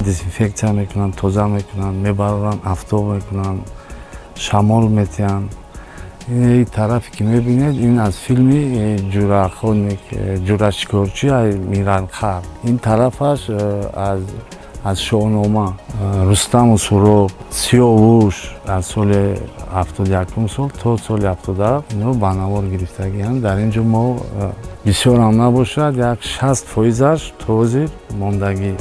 Дезинфексия мекунанд, тоза мекунанд, мебароранд, афтоб мекунанд, шамол метиҳанд. Ин тарафе ки мебинед, ин аз филми Ҷурахоник, Ҷурашикорчӣ, Миранқар. Ин тарафаш аз Шоҳнома, Рустаму Суҳроб, Сиёвуш. Аз соли 71-ум сол то соли 77 ино ба навор гирифтагианд. Дар ин ҷо мо бисёрам набошад, як 60 фоизаш то ҳозир мондагӣ.